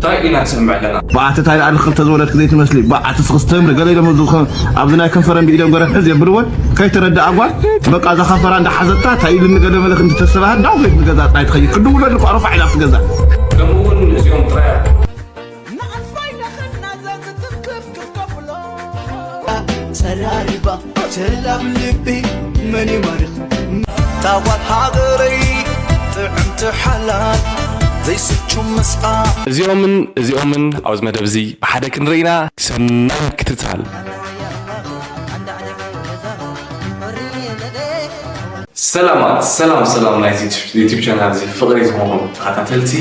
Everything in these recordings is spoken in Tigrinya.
እንታይ ኢና ንሰምዕ ኣለና? ብኣቲ እንታይ ደኣ ንክልተ ዝወለድክ ዘይትመስሊ? ብኣቲ ስኽስ ተምሪ ገለ ኢሎም ኣብዚ ኸ-፣ ኣብዚ ናይ ከንፈረን ብኢዶም ገረብ ሕዝ የብልወን? ከይተረድኣ ጓል፣ በቃ እዛ ከንፈራ እንዳሓዘታ እንታይ ኢሉኒ ገለ መለ ክንዲ ተሰባህ ዳው ቤት ንገዛ ጥራይ ትኸይድ። ክድውለሉ እኳ ረፋዕ ኢላ ኣብቲ ገዛ። ከምኡ እውን እዚኦም ጥራይ ንኣልፋይ ለኸና ዘዝትክፍ ክትከፍሎ። ተራሪባ ቸላብ ልቢ መን ይማርኽ? ታዋት ሃገረይ ጥዕምቲ ሓላል ዘይስቹ ምስኣ እዚኦምን እዚኦምን ኣብዚ መደብ እዚ ብሓደ ክንርኢና ሰናይ ምክትታል። ሰላማት ሰላም ሰላም ናይዚ ዩቲብ ቻናል እዚ ፍቕሪ ዝኾንኩም ተኸታተልቲ፣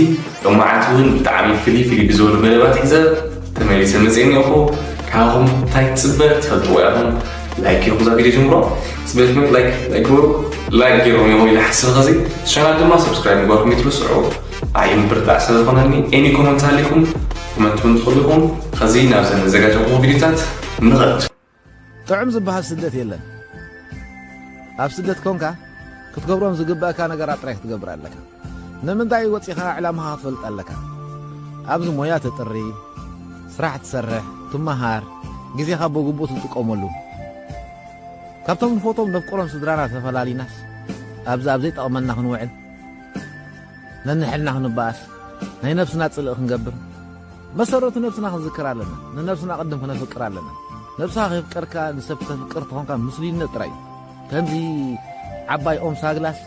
ሎማዓት እውን ብጣዕሚ ፍልይ ፍልይ ብዝበሉ መደባት ሒዘ ተመሊሰ መፅእ እኒኦኹ። ካብኹም እንታይ ትፅበ ትፈልጥዎ ኢኹም። ላይክ ጌርኩም እዛ ቪድዮ ጀምሮ። ፅበት ላይክ ላይክ ግበሩ። ላይክ ጌርኩም እዮም ኢለ ሓስብ ኸዚ ቻናል ድማ ሰብስክራይብ ምግባርኩም ይትርስዑ። ኣይ ምብርታዕ ስለ ዝኾነኒ ኤኒ ኮመንት ሃሊኩም ኮመንት እውን ትኽእሉ ኢኹም። ኸዚ ናብ ዘዘጋጀኹም ቪድዮታት ንኸድ። ጥዑም ዝበሃል ስደት የለን። ኣብ ስደት ኮንካ ክትገብሮም ዝግበእካ ነገራት ጥራይ ክትገብር ኣለካ። ንምንታይ ወጺኻ ዕላማኻ ክትፈልጥ ኣለካ። ኣብዚ ሞያ ተጥሪ፣ ስራሕ ትሰርሕ፣ ትመሃር፣ ግዜኻ ብግቡእ ትጥቀመሉ። ካብቶም ንፈትዎም ነፍቅሮም ስድራና ተፈላሊናስ ኣብዚ ኣብ ዘይጠቕመና ክንውዕል ነንሕልና ክንበኣስ ናይ ነብስና ጽልኢ ክንገብር መሰረቱ ነብስና ክንዝክር ኣለና። ንነብስና ቅድም ክነፍቅር ኣለና። ነብስኻ ከፍቀርካ ንሰብ ተፍቅር ተኾንካ ምስሉይነት ጥራይ እዩ። ከምዚ ዓባይ ኦም ሳግላስ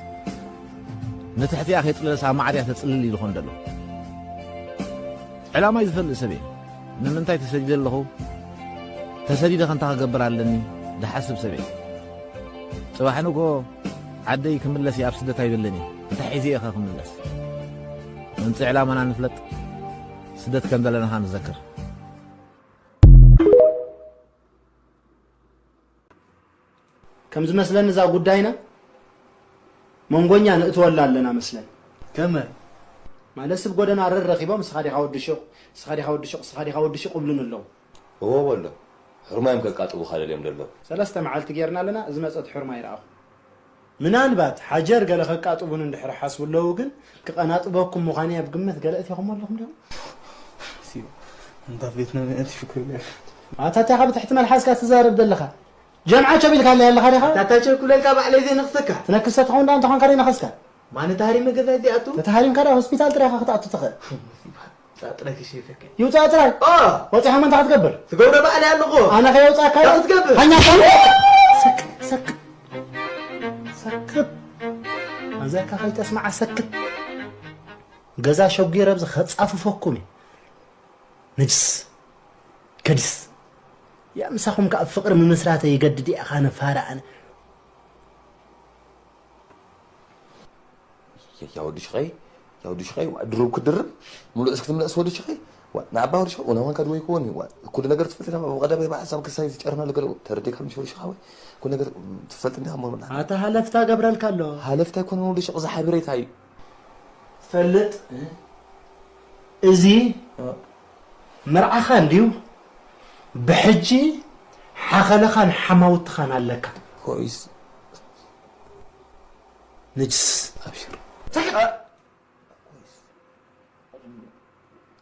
ንትሕቲኣ ከይጥለለስ ኣብ ማዕሪያ ተጽልል ኢሉ ኾን ደሎ ዕላማይ ዝፈልጥ ሰብ እየ። ንምንታይ ተሰዲደ ኣለኹ? ተሰዲደ ከንታ ክገብር ኣለኒ ዝሓስብ ሰብ እየ። ጽባሕ ንግሆ ዓደይ ክምለስ እየ ኣብ ስደት ኣይብልን እየ። እንታይ ሒዘ እየ ኸ ክምለስ? ምምጽእ ዕላማና ንፍለጥ። ስደት ከም ዘለና ኸኣ ንዘክር። ከም ዝመስለኒ እዛ ጉዳይና መንጎኛ ንእትወላ ኣለና መስለን። ከመ ማለት ስብ ጎደና ረር ረኺቦም እስኻ ዲኻ ወዲ ሹቕ፣ እስኻ ዲኻ ወዲ ሹቕ፣ እስኻ ዲኻ ወዲ ሹቕ እብሉን ኣለዉ። እዎ በሎ። ሕርማዮም ከቃጥቡኻ ደልዮም ደሎ። ሰለስተ መዓልቲ ጌርና ኣለና፣ ዝመጸት ሕርማ ይረኣኹ። ምናልባት ሓጀር ገለ ከቃጥቡን እንድሕር ሓስቡ ኣለዉ ግን ክቐናጥበኩም ምዃነይ ኣብ ግምት ገለ እቲኹሞ ኣለኹም ዲኹም? እንታ ቤትና ምእንቲ ፍክር ኣታ እንታይ ካብ ትሕቲ መልሓስካ ትዛረብ ዘለኻ? ጀምዓ ቸብ ኢልካ ኣለይ ኣለኻ ዲኻ? ኣታ ቸብ ክብለልካ ባዕለይ ዘይነኽሰካ። ትነክሰ ትኸውን ደኣ እንተኾንካ ደይ ነኸስካ። ማነ ተሃሪመ ገዛ እዚኣቱ? ተተሃሪምካ ደኣ ሆስፒታል ጥራይ ኢኻ ክትኣቱ ትኽእል። ጻጥረ ክሸፈከ። ይውጻእ ጥራይ። ኦ! ወጺኻ መን እንታይ ክትገብር? ትገብረ ባዕለይ ኣለኹ። ኣነ ከየውጻእካ እንታይ ክትገብር? ሃኛ ሰክት ሰክት ሰክት። ኣዛካ ከይተስማዓ ሰክት። ገዛ ሸጒረ ኣብዚ ከጻፍፈኩም እዩ። ነጅስ ከዲስ ያ ምሳኹም ከኣ ፍቕሪ ምምስራተ ይገድድ እያ ኻነ ፋራ ኣነ ያ ወዲ ሽኸይ ያ ወዲ ሽኸይ ድሩብ ክድርብ ሙሉእ እስኪ ትምለስ ወዲ ሽኸይ ንዓባ ወዲ ሽኸይ ኡና ዋንካ ድወይ ክወን ዋ ኩሉ ነገር ትፈልጥ ኢና ብቐደም ይባ ሓሳብ ክሳይ ዝጨርና ነገር ተረዲካ ምሽ ወዲ ሽኻወይ ኩሉ ነገር ትፈልጥ እንዲኻ ሞርና ኣታ ሃለፍታ ገብረልካ ኣሎ ሃለፍታ ይኮነ ወዲ ሽቕ ዝሓብሬታ እዩ ትፈልጥ እዚ መርዓኻ እንድዩ ብሕጂ ሓኸለኻን ሓማውትኻን ኣለካ ኮይስ ንጅስ ኣብሽር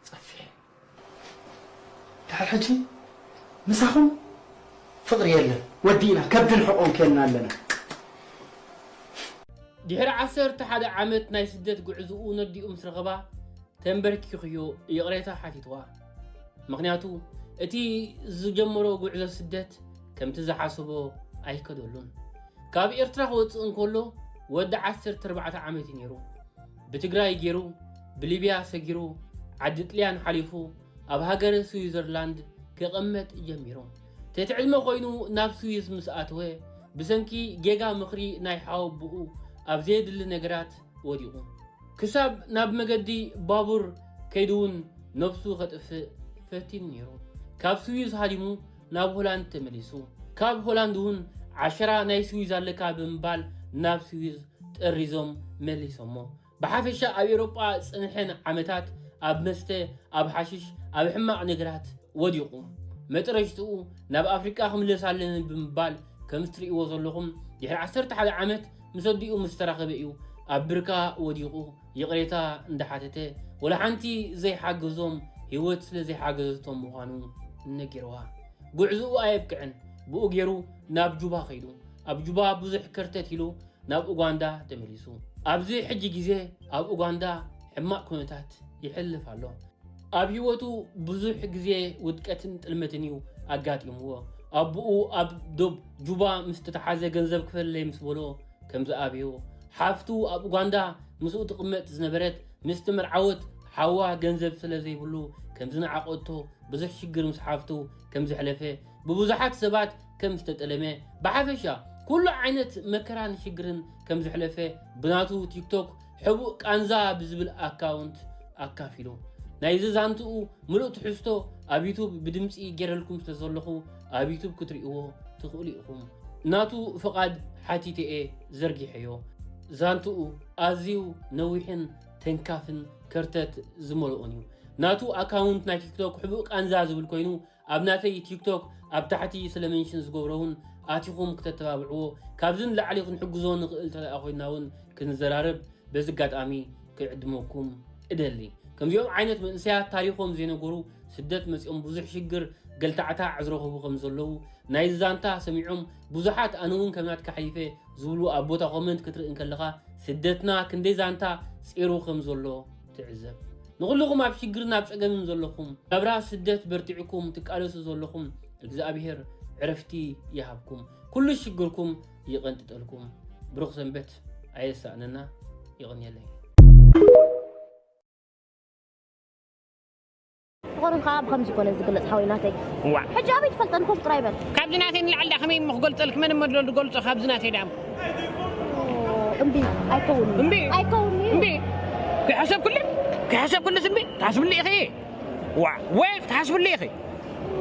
ጸፊሕ ድሓር ሕጂ ምሳኹም ፍቕሪ የለን ወዲእና ከብድን ሕቖን ኬንና ኣለና ድሕሪ ዓሰርተ ሓደ ዓመት ናይ ስደት ጉዕዝኡ ነዲኡ ምስ ረኸባ ተንበርኪኹዮ ይቕሬታ ሓቲትዋ። ምኽንያቱ እቲ ዝጀመሮ ጉዕዞ ስደት ከምቲ ዝሓሰቦ ኣይከደሉን። ካብ ኤርትራ ክወጽእ እንከሎ ወዲ ዓሰርተ ኣርባዕተ ዓመት እዩ ነይሩ። ብትግራይ ገይሩ ብሊብያ ሰጊሩ ዓዲ ጥልያን ሓሊፉ ኣብ ሃገረ ስዊዘርላንድ ክቕመጥ ጀሚሩ። ትሕቲ ዕድመ ኮይኑ ናብ ስዊዝ ምስ ኣተወ ብሰንኪ ጌጋ ምኽሪ ናይ ሓወብኡ ኣብ ዘየድሊ ነገራት ወዲቑ። ክሳብ ናብ መገዲ ባቡር ከይዱ እውን ነብሱ ከጥፍእ ፈቲኑ ነይሩ። ካብ ስዊዝ ሃዲሙ ናብ ሆላንድ ተመሊሱ። ካብ ሆላንድ እውን ዓሸራ ናይ ስዊዝ ኣለካ ብምባል ናብ ስዊዝ ጠሪዞም መሊሶሞ። ብሓፈሻ ኣብ ኤውሮጳ ዝጸንሐን ዓመታት ኣብ መስተ፣ ኣብ ሓሽሽ፣ ኣብ ሕማቕ ነገራት ወዲቑ። መጠረሽትኡ ናብ ኣፍሪቃ ክምለስ ኣለኒ ብምባል ከምዚ ትርእይዎ ዘለኹም ድሕሪ ዓሰርተ ሓደ ዓመት ምስ ኣዲኡ ምስ ተራኸበ እዩ ኣብ ብርካ ወዲቑ ይቕሬታ እንዳሓተተ ወላ ሓንቲ ዘይሓገዞም ህይወት ስለ ዘይሓገዘቶም ምዃኑ ነጊርዋ። ጉዕዝኡ ኣየብቅዕን፣ ብኡ ገይሩ ናብ ጁባ ከይዱ። ኣብ ጁባ ብዙሕ ከርተት ኢሉ ናብ ኡጋንዳ ተመሊሱ። ኣብዚ ሕጂ ግዜ ኣብ ኡጋንዳ ሕማቕ ኩነታት ይሕልፍ ኣሎ። ኣብ ህይወቱ ብዙሕ ግዜ ውድቀትን ጥልመትን እዩ ኣጋጢምዎ። ኣቦኡ ኣብ ዶብ ጁባ ምስ ተተሓዘ ገንዘብ ክፈለለይ ምስ በሎ ከም ዝኣብዮ፣ ሓፍቱ ኣብ ኡጋንዳ ምስኡ ትቕመጥ ዝነበረት ምስ ትምርዓወት ሓዋ ገንዘብ ስለ ዘይብሉ ከም ዝነዓቐቶ፣ ብዙሕ ሽግር ምስ ሓፍቱ ከም ዘሕለፈ፣ ብብዙሓት ሰባት ከም ዝተጠለመ፣ ብሓፈሻ ኩሉ ዓይነት መከራን ሽግርን ከም ዘሕለፈ ብናቱ ቲክቶክ ሕቡእ ቃንዛ ብዝብል ኣካውንት ኣካፊሉ። ናይዚ ዛንትኡ ምሉእ ትሕዝቶ ኣብ ዩቱብ ብድምጺ ገይረልኩም ስለ ዘለኹ ኣብ ዩቱብ ክትርእይዎ ትኽእሉ ኢኹም። ናቱ ፍቓድ ሓቲተ'የ ዘርጊሐዮ። ዛንትኡ ኣዝዩ ነዊሕን ተንካፍን ከርተት ዝመልኦን እዩ። ናቱ ኣካውንት ናይ ቲክቶክ ሕቡእ ቃንዛ ዝብል ኮይኑ ኣብ ናተይ ቲክቶክ ኣብ ታሕቲ ስለ መንሽን ዝገብሮ እውን ኣቲኹም ክተተባብዕዎ ካብዚ ንላዕሊ ክንሕግዞ ንኽእል ተለኣ ኮይንና እውን ክንዘራረብ በዚ ኣጋጣሚ ክዕድመኩም እደሊ። ከምዚኦም ዓይነት መንእሰያት ታሪኾም ዘይነገሩ ስደት መጺኦም ብዙሕ ሽግር ገልታዕታዕ ዝረኸቡ ከም ዘለዉ ናይዚ ዛንታ ሰሚዖም ብዙሓት ኣነ እውን ከም ናትካ ሓሊፈ ዝብሉ ኣብ ቦታ ኮመንት ክትርኢ እንከለኻ ስደትና ክንደይ ዛንታ ጺሩ ከም ዘሎ ትዕዘብ። ንኹልኹም ኣብ ሽግርን ኣብ ጸገምን ዘለኹም ናብራ ስደት በርቲዕኩም ትቃለሱ ዘለኹም እግዚኣብሔር ዕረፍቲ ይሃብኩም። ኩሉ ሽግርኩም ይቐንጥጠልኩም። ብሩኽ ሰንበት ኣየሳእነና። ይቕንየለይ። ፍቕሪ ከዓ ብኸምዚ ኮነ ዝግለፅ ሓወይ ናተይ። ዋ ሕጂ ኣበይ ትፈልጠኒ ኮፍ ጥራይ በል። ካብዚ ናተይ ንላዕሊ ዳ ከመይ እሞ ክገልፀልኪ መን እሞ ድሎ ዝገልፆ ካብዚ ናተይ ዳ እምቢ ኣይከውን እምቢ ኣይከውን እምቢ ከይሓሰብኩሉ ከይሓሰብኩሉስ እምቢ ትሓስብሉ ኢኺ ዋ ወይ ክትሓስብሉ ኢኺ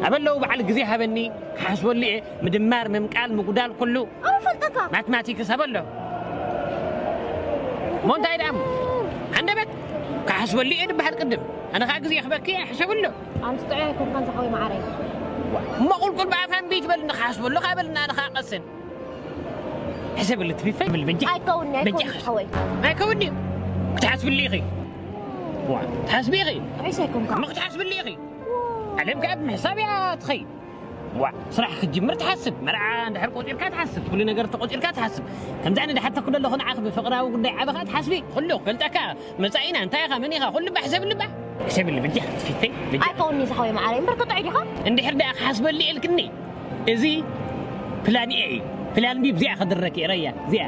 ኣበለው በዓል ግዜ ሃበኒ ክሓስበሉ እየ ምድማር ምምቃል ምጉዳል ኩሉ ኣይፈልጠካ ማትማቲክስ ኣበሎ እሞ እንታይ ደኣ እሞ ሃንደበት ክሓስበሉ እየ ዝበሃል ቅድም ኣነ ከዓ ግዜ ክበኪ እየ ሕሰብሎ ኣምስጥዑ ኣይኮንካን ዝሓወይ መዓረይ እሞ ቁልቁል ብኣፋ እምቢ ትበልኒ ክሓስበሉ ከዓ በልና ኣነ ከዓ ቀስን ሕሰብሉ ትፊፈ ብል በጃ ኣይከውኒ ኣይከውኒ ዝሓወይ ኣይከውኒ እዩ ክትሓስብሉ ኢኺ ትሓስቢ ኢኺ ጥዑስ ኣይኮንካ እሞ ክትሓስብሉ ኢኺ ዓለም ከዓ ብምሕሳብ እያ ትኸይድ ዋ ስራሕ ክትጅምር ትሓስብ መርዓ እንድሕር ቆፂርካ ትሓስብ ኩሉ ነገር ተቆፂርካ ትሓስብ ከምዚ ኣነ ድሓተኩ ዘለኹ ንዓኺ ብፍቕራዊ ጉዳይ ዓበኻ ትሓስቢ ኩሉ ክፈልጠካ መፃኢና እንታይ ኢኻ መን ኢኻ ኩሉ ባሕ ዘብል ልባ ሕሰብሊ ብጃ ትፊተይ ብጃ ኣይከውኒ ዝሓወይ መዓረይ እምበር ክጥዑ ዲኻ እንድሕር ደኣ ክሓስበሉ ኢልክኒ እዚ ፕላን ኤ እዩ ፕላን ቢ ብዚኣ ክድረክ እየ ረያ እዚኣ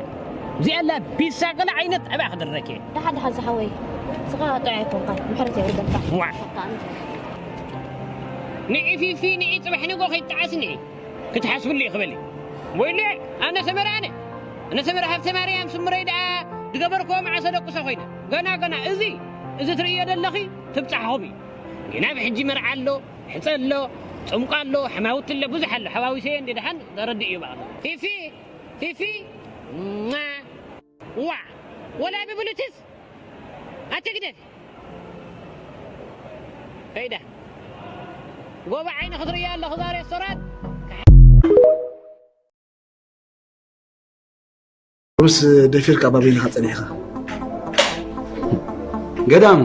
እዚኣ ኣላ ቢሳ ገለ ዓይነት ኣብኣ ክድረክ እየ ደሓን ደሓን ዝሓወይ ስኻ ጥዑ ኣይኮንካ ምሕረት የውርደልካ ዋ ንዒፊፊ ንዒ ጽባሕ ንጎ ከይትዓስኒ ክትሓስብሉ እዩ ክበሊ ወይሉ ኣነ ሰመረ ኣነ ኣነ ሰመረ ሃብተ ማርያም ስምረይ ደኣ ዝገበርክዎ መዓሰ ደቁሰ ኮይነ ገና ገና እዚ እዚ ትርእዮ ዘለኺ ትብጻሕኹም እዩ ግና ብሕጂ መርዓ ኣሎ ሕፀ ኣሎ ፅምቋ ኣሎ ሕማውቲ ኣሎ ብዙሕ ኣሎ ሓዋዊሰዮ እንደ ደሓን ዘረድእ እዩ በቕለ ፊፊ ፊፊ ዋ ወላ ብብሉትስ ኣትግደፍ ከይዳ ጎባ ዓይኒ ክትርእያ ኣለኹ ዛ ሬስቶራንት ሩስ ደፊርካ ባቢልካ ጸኒሕካ ገዳም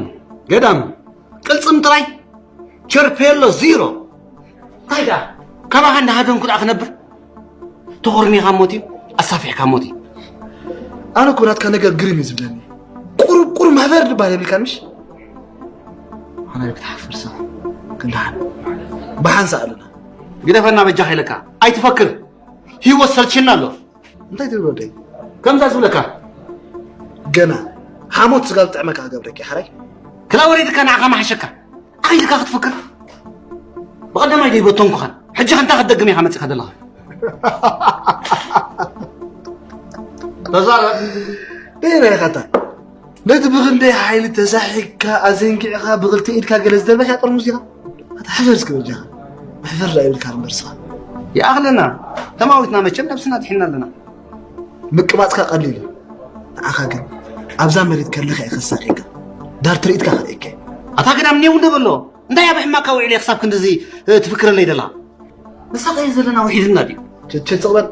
ገዳም ቅልጽም ጥራይ ቸርፔሎ ዚሮ እንታይ ደኣ ካባኻ እንዳሃደንኩ ደኣ ክነብር ተኾርኒኻ ሞት እዩ ኣሳፊሕካ ሞት እዩ ኣነ እኮ ናትካ ነገር ግርም እዩ ዝብለኒ ቁሩብ ቁሩብ ማህበር ድባል የብልካ ምሽ ኣነ ክትሓፍር ሰ ክንደሓን ብሓንሳ ኣለና ግደፈና በጃኻ ኢለካ ኣይትፈክር ህይወት ሰልችና ኣሎ እንታይ ትብል ወደይ ከምዛ ዝብለካ ገና ሓሞት ስጋ ዝጥዕመካ ክገብረኪ ሓራይ ክላ ወሪድካ ንዓኻ መሓሸካ ኣኺልካ ክትፍክር ብቐዳማይ ደይ በተንኩኻን ሕጂ ከንታ ክትደግም ኢኻ መፂኻ ዘለኻ ተዛረብ ደይና ኢኻታ ነቲ ብኽንደይ ሓይሊ ተሳሒግካ ኣዘንጊዕኻ ብኽልተ ኢድካ ገለ ዝደልበካ ጥርሙዝ ኢኻ ኣታ ሕፈር እስኪ በጃኻ መሕፈር ዳ ይብልካ እምበር ስኻ ይኣኽለና ተማዊትና መቸም ነብስና ድሒና ኣለና ምቅማጥካ ቀሊል እዩ ንዓኻ ግን ኣብዛ መሬት ከለኻ እየ ከሳሒካ ዳር ትርኢትካ ክርእየካ ኣታ ግዳም ኔው እንደ በሎ እንታይ ኣብ ሕማካ ውዒለ ክሳብ ክንድዚ ትፍክረለይ ደላ ንስኻ እዩ ዘለና ውሒድና ድዩ ቸቸ ጽቕበል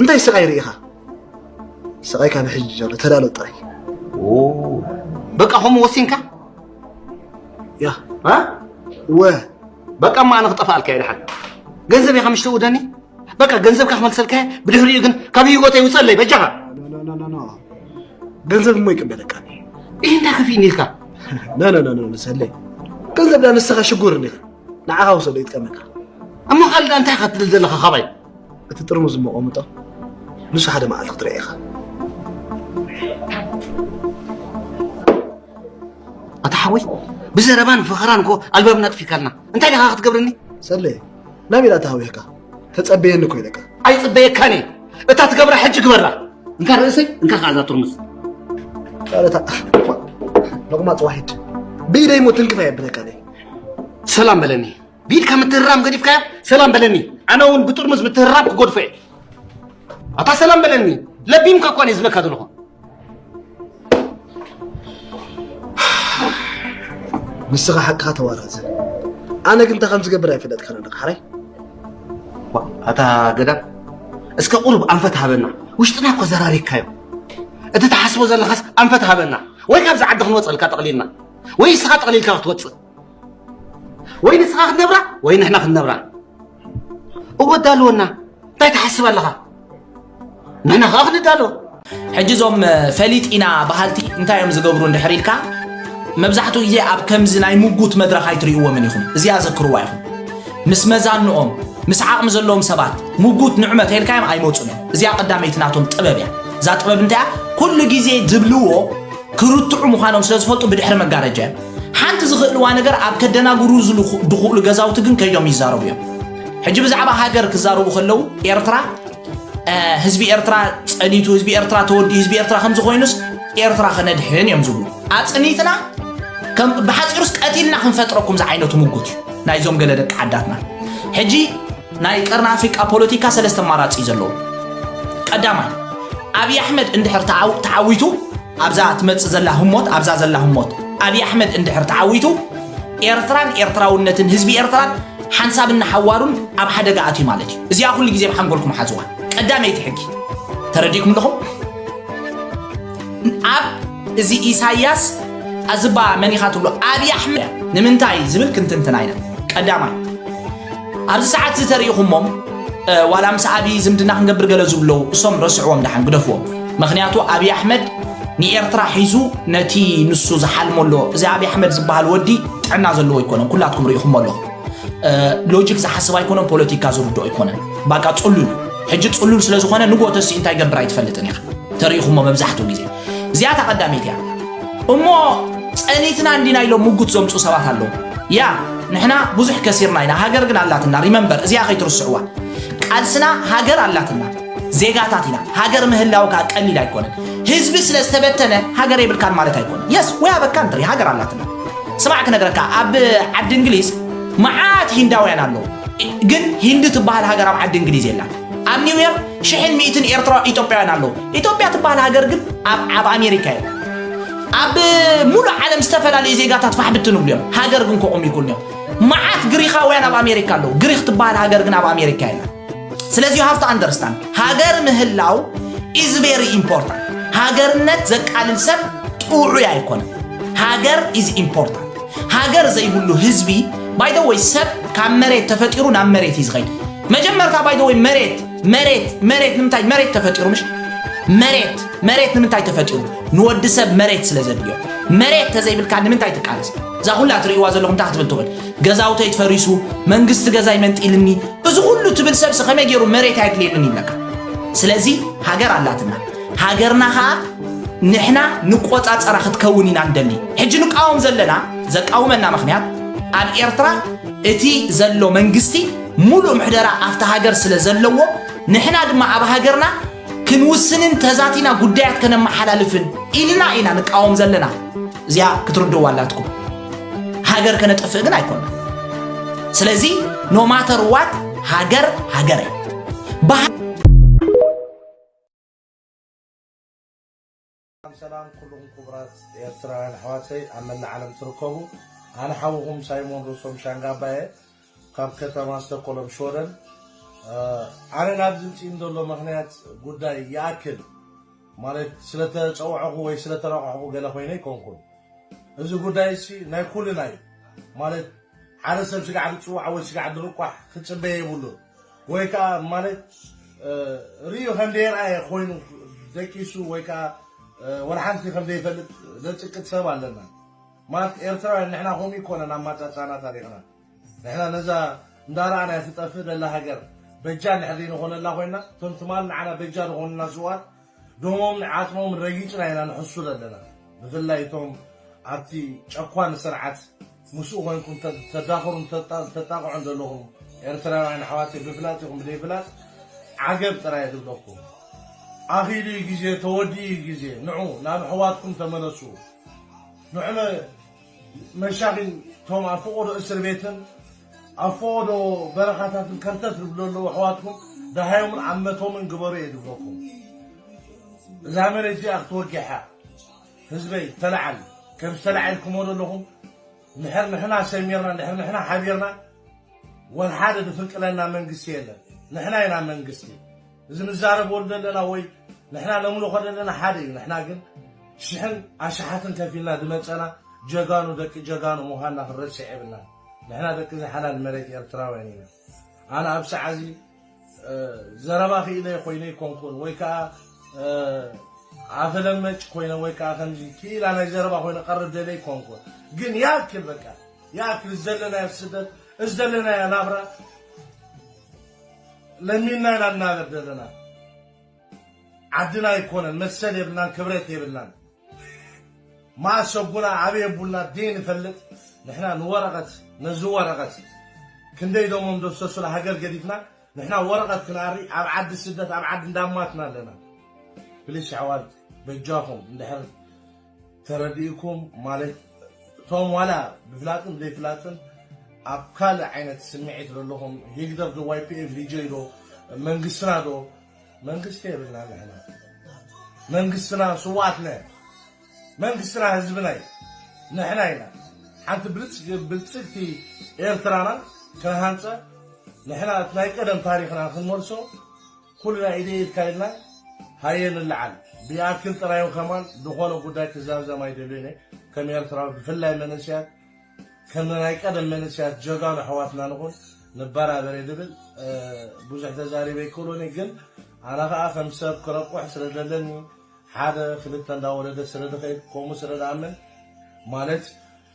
እንታይ ስቓይ ርኢኻ ስቓይ ካብ ሕጂ ጀሎ ተዳሎ ጥራይ በቃ ከምኡ ወሲንካ ያ ወ በቃ እማ ኣነ ክጠፋኣልካ እየ ደሓን። ገንዘብ ኢኻ ምሽ ትእውደኒ? በቃ ገንዘብካ ክመልሰልካ እየ። ብድሕሪኡ ግን ካብ ህይወተይ ውፀለይ በጃኻ። ገንዘብ እሞ ይቅበለካ። ይህ እንታይ ከፊእኒ ኢልካ? ሰለይ፣ ገንዘብ ዳ ንስኻ ሽጉር እንዲኻ። ንዓኻ ውሰዶ ይጥቀመካ። እሞ ካልእ እንታይ ኢኻ ትብል ዘለኻ ካባይ? እቲ ጥርሙዝ እሞ ቆምጦ፣ ንሱ ሓደ መዓልቲ ክትርኢ ኢኻ። ኣታ ሓወይ፣ ብዘረባን ፈኸራን እኮ ኣልባብና ኣጥፊካልና። እንታይ ዲኻ ክትገብረኒ? ሰለየ፣ ናበይ ደኣ ተሃዊኽካ? ተጸበየኒ እኮ ኢለካ። ኣይጽበየካን እየ። እታ ትገብራ ሕጂ ግበራ። እንካ ርእሰይ፣ እንካ ከኣ እዛ ጥርሙዝ። ካልእታ፣ ሎቕማጽ ዋሒድ። ብኢደይ እሞ ትንክፍ ኣየብለካን እየ። ሰላም በለኒ። ብኢድካ ምትህራም ገዲፍካዮ፣ ሰላም በለኒ። ኣነ እውን ብጥርሙዝ ምትህራም ክጎድፎ እየ። ኣታ ሰላም በለኒ። ለቢምካ እኳ እየ ዝብለካ ዘለኹ። ንስኻ ሓቅኻ ተዋራዘ። ኣነ ግን እንታይ ከም ዝገብር ኣይፈለጥካን ኣለኻ፣ ሓራይ? ዋ፣ ኣታ ገዳም፣ እስከ ቁሩብ ኣንፈት ሃበና። ውሽጥና እኮ ዘራሪግካዮ። እቲ ትሓስቦ ዘለኻስ ኣንፈት ሃበና። ወይ ካብዚ ዓዲ ክንወጸልካ ጠቕሊልና። ወይ ንስኻ ጠቕሊልካ ክትወጽእ። ወይ ንስኻ ክትነብራ፣ ወይ ንሕና ክትነብራ። እወ፣ ዳልወና። እንታይ ትሓስብ ኣለኻ? ንሕና ኸኣ ክንዳሎ። ሕጂ እዞም፣ እ፣ ፈሊጥ ኢና በሃልቲ እንታይ እዮም ዝገብሩ እንድሕር ኢልካ፣ መብዛሕትኡ ግዜ ኣብ ከምዚ ናይ ምጉት መድረኽ ኣይትርእይዎምን ኢኹም። እዚኣ ዘክርዋ ኢኹም። ምስ መዛንኦም፣ ምስ ዓቕሚ ዘለዎም ሰባት ምጉት ንዕመት ኢልካዮም ኣይመጹን እዮም። እዚኣ ቀዳመይቲ ናቶም ጥበብ እያ። እዛ ጥበብ እንታይ እያ? ኩሉ ግዜ ዝብልዎ ክርትዑ ምዃኖም ስለ ዝፈልጡ ብድሕሪ መጋረጃ እዮም። ሓንቲ ዝኽእልዋ ነገር ኣብ ከደናግሩ ዝልኹ-፣ ዝኽእሉ ገዛውቲ ግን ከይዶም ይዛረቡ እዮም። ሕጂ ብዛዕባ ሃገር ክዛረቡ ከለዉ ኤርትራ፣ እ፣ ህዝቢ ኤርትራ ጸኒቱ፣ ህዝቢ ኤርትራ ተወዲኡ፣ ህዝቢ ኤርትራ ከምዚ ኮይኑስ ኤርትራ ከነድሕን እዮም ዝብሉ። ኣጽኒትና ከም ብሓጺሩስ ቀቲልና ክንፈጥረኩም ዝዓይነቱ ምጉት እዩ ናይዞም ገለ ደቂ ዓዳትና። ሕጂ ናይ ቀርኒ ኣፍሪቃ ፖለቲካ ሰለስተ ኣማራጺ እዩ ዘለዎ። ቀዳማይ፣ ኣብይ ኣሕመድ እንድሕር ተዓው-፣ ተዓዊቱ፣ ኣብዛ ትመጽእ ዘላ ህሞት፣ ኣብዛ ዘላ ህሞት፣ ኣብይ ኣሕመድ እንድሕር ተዓዊቱ፣ ኤርትራን ኤርትራውነትን ህዝቢ ኤርትራን ሓንሳብን ንሓዋሩን ኣብ ሓደጋ ኣትዩ ማለት እዩ። እዚኣ ኩሉ ግዜ ኣብ ሓንጎልኩም ሓዝዋ። ቀዳመይቲ ሕጊ። ተረዲእኩም ኣለኹም? ኣብ እዚ ኢሳያስ ኣዝባ መን ኢኻ ትብሎ? ኣብይ ኣሕመድ ንምንታይ ዝብል ክንትንትና ኢና። ቀዳማይ፣ ኣብዚ ሰዓት እዚ ተሪኢኹሞም፣ እ፣ ዋላ ምስ ኣብይ ዝምድና ክንገብር ገለ ዝብሉ ኣለዉ፣ እሶም ረስዕዎም፣ ደሓን ግደፍዎም። ምኽንያቱ ኣብይ ኣሕመድ ንኤርትራ ሒዙ ነቲ ንሱ ዝሓልሞ ኣሎ። እዚ ኣብይ ኣሕመድ ዝበሃል ወዲ ጥዕና ዘለዎ ኣይኮነን፣ ኩላትኩም ርኢኹሞ ኣለኹም። እ፣ ሎጂክ ዝሓስብ ኣይኮነን፣ ፖለቲካ ዝርድኦ ኣይኮነን። ባቃ ጽሉል። ሕጂ ጽሉል ስለ ዝኾነ ንግሆ ተሲኡ እንታይ ይገብር ኣይትፈልጥን ኢኻ። ተሪኢኹሞ መብዛሕትኡ ግዜ። እዚኣ እታ ቀዳመይቲ እያ። እሞ ጸኒትና እንዲና ኢሎም ምጉት ዘምጹ ሰባት ኣለዉ። ያ፣ ንሕና ብዙሕ ከሲርና ኢና፣ ሃገር ግን ኣላትና። ሪመምበር፣ እዚኣ ከይትርስዕዋ። ቃልስና ሃገር ኣላትና። ዜጋታት ኢና። ሃገር ምህላው ከኣ ቀሊል ኣይኮነን። ህዝቢ ስለ ዝተበተነ ሃገር የብልካን ማለት ኣይኮነን። የስ፣ ወይ ኣበካ እንትሪ፣ ሃገር ኣላትና። ስማዕ ክነግረካ፣ ኣብ ዓዲ እንግሊዝ መዓት ሂንዳውያን ኣለዉ። ግን ሂንዲ ትበሃል ሃገር ኣብ ዓዲ እንግሊዝ የላን። ኣብ ኒውዮርክ ሽሕን ሚእትን ኤርትራ፣ ኢትዮጵያውያን ኣለዉ። ኢትዮጵያ ትበሃል ሃገር ግን ኣብ፣ ኣብ ኣሜሪካ የላ። ኣብ ሙሉእ ዓለም ዝተፈላለዩ ዜጋታት ፋሕ ብትን ይብሉ እዮም። ሃገር ግን ከቑሙ ይክእሉ እዮም። መዓት ግሪኻውያን ኣብ ኣሜሪካ ኣለዉ። ግሪኽ ትበሃል ሃገር ግን ኣብ ኣሜሪካ የላ። ስለዚ you have to understand፣ ሃገር ምህላው is very important። ሃገርነት ዘቃልል ሰብ ጥዑይ ኣይኮነን። ሃገር is important። ሃገር ዘይብሉ ህዝቢ፣ by the way፣ ሰብ ካብ መሬት ተፈጢሩ ናብ መሬት እዩ ዝኸይድ። መጀመርታ፣ by the way፣ መሬት፣ መሬት፣ መሬት ንምንታይ መሬት ተፈጢሩ? ምሽ መሬት፣ መሬት ንምንታይ ተፈጢሩ? ንወዲ ሰብ መሬት ስለ ዘድልዮ። መሬት ተዘይብልካ ንምንታይ ትቃለስ? እዛ ኩላ ትርእይዋ ዘለኹም እንታይ ክትብል ትኽእል? ገዛውተይ ተፈሪሱ፣ መንግስቲ ገዛይ መንጢልኒ፣ እዚ ኩሉ ትብል ሰብሲ ከመይ ገይሩ መሬት ኣየድልየንን ይብለካ? ስለዚ ሃገር ኣላትና። ሃገርና ኸኣ ንሕና ንቆጻጸራ ክትከውን ኢና ንደሊ። ሕጂ ንቃወም ዘለና፣ ዘቃውመና ምኽንያት፣ ኣብ ኤርትራ እቲ ዘሎ መንግስቲ ሙሉእ ምሕደራ ኣብታ ሃገር ስለ ዘለዎ፣ ንሕና ድማ ኣብ ሃገርና ክንውስንን ተዛቲና ጉዳያት ከነመሓላልፍን ኢልና ኢና ንቃወም ዘለና። እዚኣ ክትርድእዋ ኣላትኩም። ሃገር ከነጥፍእ ግን ኣይኮና። ስለዚ no matter what፣ ሃገር ሃገር እያ። ብሃ- ሰላም ሰላም ኩሉኹም ክቡራት ኤርትራውያን ኣሕዋተይ ኣብ መላእ ዓለም ትርከቡ። ኣነ ሓውኹም ሳይሞን ሩሶም ሻንጋባ እየ ካብ ከተማ ስቶኮሎም ሽወደን። እ፣ ኣነ ናብዚ ምጽእን ዘሎ ምኽንያት ጉዳይ ይኣክል ማለት ስለተጸውዐኹ ወይ ስለተረቋሕኹ ገለ ኮይነ ኣይኮንኩን። እዚ ጉዳይ እዚ ናይ ኩልና እዩ። ማለት ሓደ ሰብ ስጋዕ ዝፅዋዕ ወይ ስጋዕ ዝርቋሕ ክፅበየ የብሉ። ወይ ከዓ ማለት እ፣ ርእዩ ከም ዘይረኣየ ኮይኑ ደቂሱ ወይ ከዓ እ፣ ወላ ሓንቲ ከም ዘይፈልጥ ዘፅቅጥ ሰብ ኣለና። ማለት ኤርትራውያን ንሕና ከምኡ ይኮነን ኣማፃፃና ታሪኽና። ንሕና ነዛ እንዳረኣና ትጠፍእ ዘላ ሃገር በጃ እንድሕር ዘይንኾነላ ኮይና፣ እቶም ትማል ንዓና በጃ ዝኾኑና ስውኣት ደሞምን ዓጽሞምን ረጊጽና ኢና ንሕሱ ዘለና። ብፍላይ እቶም ኣብቲ ጨኳኒ ስርዓት ምስኡ ኮይንኩም ተ-፣ ተዳኽሩን ተጣ-፣ ተጣቕዑን ዘለኹም ኤርትራውያን ኣሕዋተይ፣ ብፍላጥ ይኹን ብዘይፍላጥ ዓገብ ጥራይ እየ ዝብለኩም። ኣኺሉ እዩ ግዜ፣ ተወዲኡ እዩ ግዜ። ንዑ ናብ ኣሕዋትኩም ተመለሱ። ንዑ ነ-፣ መሻኺን እቶም ኣብ ፈቐዶ እስር ቤትን ኣብ ፈቐዶ በረኻታትን ከርተት ዝብሉ ዘለዉ ኣሕዋትኩም ደሃዮምን ዓመቶምን ግበሩ እየ ዝብለኩም። እዛ መሬት እዚኣ ክትወግሕ እያ። ህዝበይ ተለዓል። ከም ዝተለዓልኩሞ ዘለኹም፣ እንድሕር ንሕና ሰሚርና፣ እንድሕር ንሕና ሓቢርና፣ ወልሓደ ዝፍንቅለና መንግስቲ የለን። ንሕና ኢና መንግስቲ። እዚ ንዛረበሉ ዘለና ወይ ንሕና ነምልኾ ዘለና ሓደ እዩ። ንሕና ግን ሽሕን ኣሽሓትን ከፊልና ዝመጸና ጀጋኑ፣ ደቂ ጀጋኑ ምዃንና ክንረስዕ የብልናን። ንሕና ደቂ እዚ ሓላል መሬት ኤርትራውያን ኢና። ኣነ ኣብ ሰዓዚ እ፣ ዘረባ ክኢለ ኮይነ ኣይኮንኩን፣ ወይ ከዓ እ፣ ኣፈለመጭ ኮይነ፣ ወይ ከዓ ከምዚ ክኢላ ናይ ዘረባ ኮይነ ቀርብ ደለ ኣይኮንኩን። ግን ያክል በቃ ያክል ዘለናዮ ስደት፣ እዚ ዘለናዮ ናብራ ለሚና ኢና እናበር ዘለና። ዓድና ኣይኮነን፣ መሰል የብልናን፣ ክብረት የብልናን። ማሰጉና ኣበይ ኣቡልና ደይ ንፈልጥ። ንሕና ንወረቐት፣ ነዚ ወረቐት ክንደይ ደሞም ደፍሰሱላ ሃገር ገዲፍና፣ ንሕና ወረቐት ክንኣሪ ኣብ ዓዲ ስደት፣ ኣብ ዓዲ እንዳማትና ኣለና። ፕሊስ ኣሕዋት፣ በጃኹም እንድሕር ተረዲእኩም፣ ማለት እቶም ዋላ ብፍላጥን ዘይፍላጥን ኣብ ካልእ ዓይነት ስምዒት ዘለኹም፣ ሂግደፍ ዶ ዋይ ፒ ኤፍ ቪ ዶ መንግስትና ዶ መንግስቲ የብልና ንሕና። መንግስትና ስውኣትና፣ መንግስትና ህዝብና እዩ። ንሕና ኢና ሓንቲ ብልጽ-፣ ብልጽግቲ ኤርትራና ክንሃንጸ፣ ንሕና እቲ ናይ ቀደም ታሪኽና ክንመልሶ፣ ኩልና ኢደ ኢድካ ኢልና ሃየ ንለዓል። ብኣክል ጥራይ ከማን ዝኾነ ጉዳይ ክዛዘም ኣይደልዮን እየ። ከም ኤርትራዊ ብፍላይ መንእሰያት ከም ናይ ቀደም መንእሰያት ጀጋኑ ኣሕዋትና ንኹን ንበራበር እየ ዝብል። እ፣ ብዙሕ ተዛሪበ ኣይክእሎን እየ፣ ግን ኣነ ኸኣ ከም ሰብ ክረቁሕ ስለ ዘለኒ ሓደ ክልተ እንዳወለደ ስለ ዝኸይድ ከምኡ ስለ ዝኣምን ማለት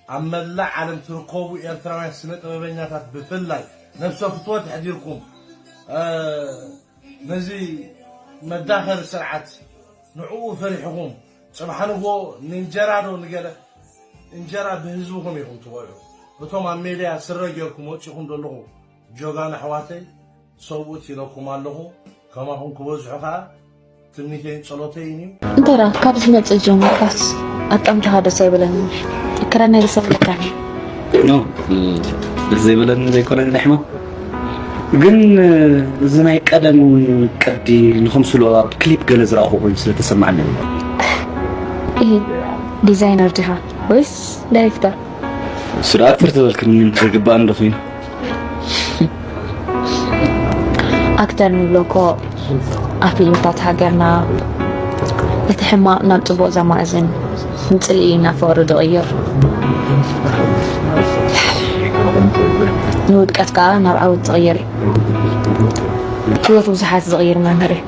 ኣብ መላእ ዓለም ትርከቡ ኤርትራውያን ስነ ጥበበኛታት ብፍላይ ነብሰ ፍትወት ኣሕዲርኩም እ፣ ነዚ መዳኸሪ ስርዓት ንዕኡ ፈሪሕኹም፣ ጽባሕ ንግሆ ንእንጀራ ዶ ንገለ፣ እንጀራ ብህዝብኹም ኢኹም ትበልዑ። እቶም ኣብ ሜድያ ስረ ጌርኩም ወጺኹም ዘለኹ ጀጋኑ ኣሕዋተይ፣ ሰብኡት ኢለኩም ኣለኹ። ከማኹም ክበዝሑ ከኣ ትምኒተይን ጸሎተይን እዩ። እንተ ደኣ ካብ ዝመጽእ ጀሚርካስ ኣጣምታኻ ደስ ኣይበለንን። ክረነ ደስ ኣይብለካን። ኖ፣ ደስ ዘይብለኒ ዘይኮነ ናይ ሕማም። ግን እዚ ናይ ቀደም ቅዲ ንኸምስሎ ኣብ ክሊፕ ገለ ዝረኣኹ ኮይኑ ስለ ተሰማዕኒ። እህ፣ ዲዛይነር ዲኻ ወይስ ዳይሬክተር? እሱ ደኣ ኣክተር ተበልክኒ ዝግባእ እንዶ ኮይኑ። ኣክተር ንብሎ እኮ ኣብ ፊልምታት ሃገርና እቲ ሕማቕ ናብ ጽቡቕ ዘማእዝን፣ ንጽልኢ ናብ ፍቕሪ ዝቕይር፣ ንውድቀት ከኣ ናብ ዓወት ዝቕይር እዩ። ህይወት ብዙሓት ዝቕይር መምህር እዩ።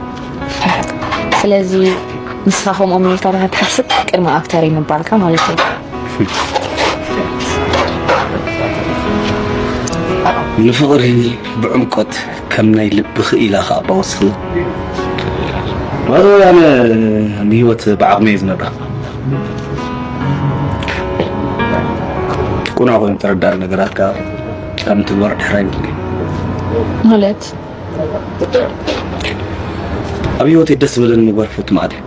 ስለዚ ንስኻ ከምኦም ኢልካ ዲኻ ትሓስብ? ቅድሚ ኣክተር እዩ ምባልካ ማለት እዩ። ንፍቕሪ ብዕምቆት ከም ናይ ልቢ ክኢላ ከኣ ባወስኽና። ባዶ ኣነ ንህይወት ብዓቕመይ እየ ዝነብራ። ቁኑዕ ኮይኑ ተረዳእኒ ነገራት ከኣ ካብ ምትግባር ድሕር ኣይብልን። ማለት? ኣብ ህይወተይ ደስ ዝበለኒ ምግባር ፈቱ ማለት እዩ።